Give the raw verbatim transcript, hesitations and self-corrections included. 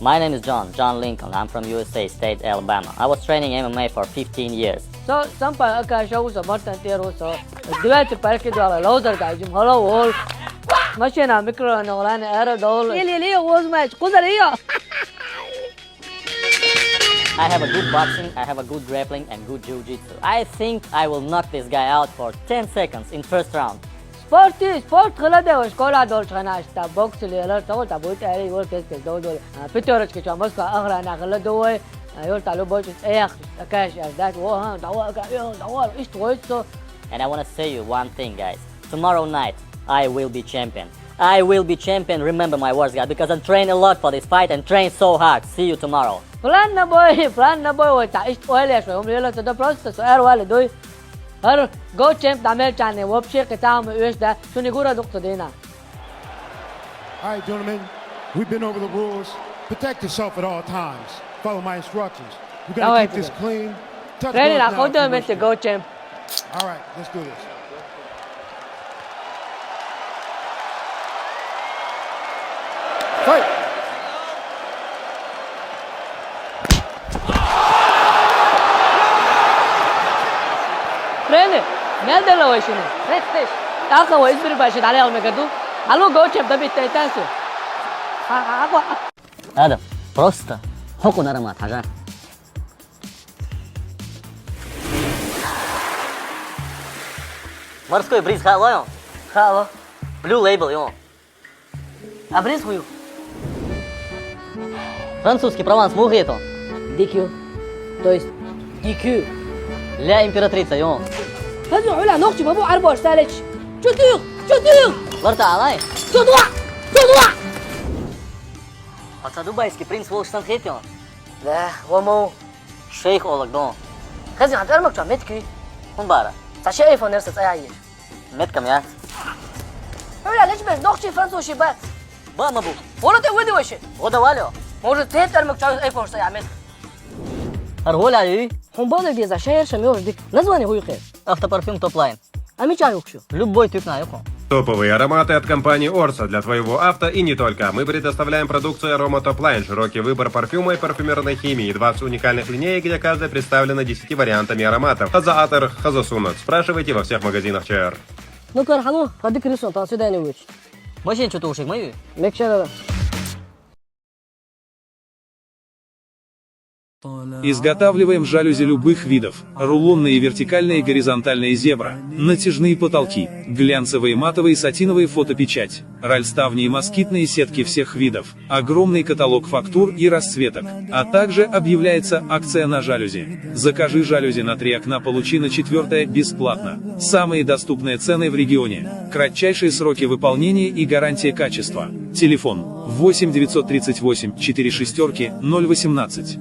My name is John, John Lincoln. I'm from U S A, state Alabama. I was training M M A for fifteen years. So, some pa aka show so Martin Tero so. Duet parki do la loser guy jim hello all. Machine micro no lan era dol. Ele ele was match. Kuzar iyo. I have a good boxing, I have a good grappling and good jiu-jitsu. I think I will knock this guy out for ten seconds in first round. Спорти, спорт хлада школа дол чана ста бокс лела того табут ари вол кес кес дол дол. Питорочки чамоска ахрана хлада вой. Йол талу боч эх акаш дат во ха дава ка йол дава ишт вой со. And I want to say you one thing, guys. Tomorrow night, I will be champion. I will be champion. Remember my words, guys, because I train a lot for this fight and train so hard. See you tomorrow. План на бой, план на бой, вот, а, ишт, ой, леш, ой, умрела, тогда просто, со, эр, вали, дуй. Эр, го, чемп, дамел, чане, вообще, китам, уж, да, шуни гура, дук, дина. All right, gentlemen, we've been over the rules. Protect yourself at all times. Follow my instructions. You gotta Давай, keep this давай. Clean. Touch Тренер, gloves now, if you wish to. Go, чемп. All right, let's do this. Fight! Тренер, мел дела вайшина. Рестеш. Аха ва избир башид али ал мегаду. Алу го чеп да бит тайтасу. Аха. Адам, просто хокун аромат, хажа. Морской бриз хало? Хало. Blue Label, ё. А бриз хую? Французский Прованс мугето. Ди кью. То есть ди кью. Ля императрица, ё. Хазу ула нохчи бабу арбош салеч. Чутух, чутух. Ларта алай. Чутуа, чутуа. Аца дубайский принц волш сан хетё. Да, ваму. Шейх олагдон. Хазин, а армак ча метки? Хун бара. Саша айфон нерса цая еш. Меткам я. Уля, лечбеш, нохчи француз шибат. Ба мабу. Воно те выдываешь. Вода валё. Может, ты армак ча айфон цая мет. Арголя ю. Хун бала геза шаер шамёр дик. Название хуйхе. Автопарфюм Топлайн. А меча юкшу. Любой тюк на юху. Топовые ароматы от компании Орса для твоего авто и не только. Мы предоставляем продукцию Арома Топлайн, широкий выбор парфюма и парфюмерной химии, двадцать уникальных линеек, где каждая представлена десятью вариантами ароматов. Хаза Атер, Хаза Сунат. Спрашивайте во всех магазинах Чаяр. Ну, кар халу, хадик рисун, тан сюда не выч. Машин что-то ушек мою. Мекча да. Изготавливаем жалюзи любых видов: рулонные, вертикальные, горизонтальные, зебра, натяжные потолки, глянцевые, матовые, сатиновые, фотопечать, ральставни и москитные сетки всех видов. Огромный каталог фактур и расцветок. А также объявляется акция на жалюзи. Закажи жалюзи на три окна, получи на четвёртое бесплатно. Самые доступные цены в регионе. Кратчайшие сроки выполнения и гарантия качества. Телефон: восемь девятьсот тридцать восемь четыре шестерки ноль восемнадцать.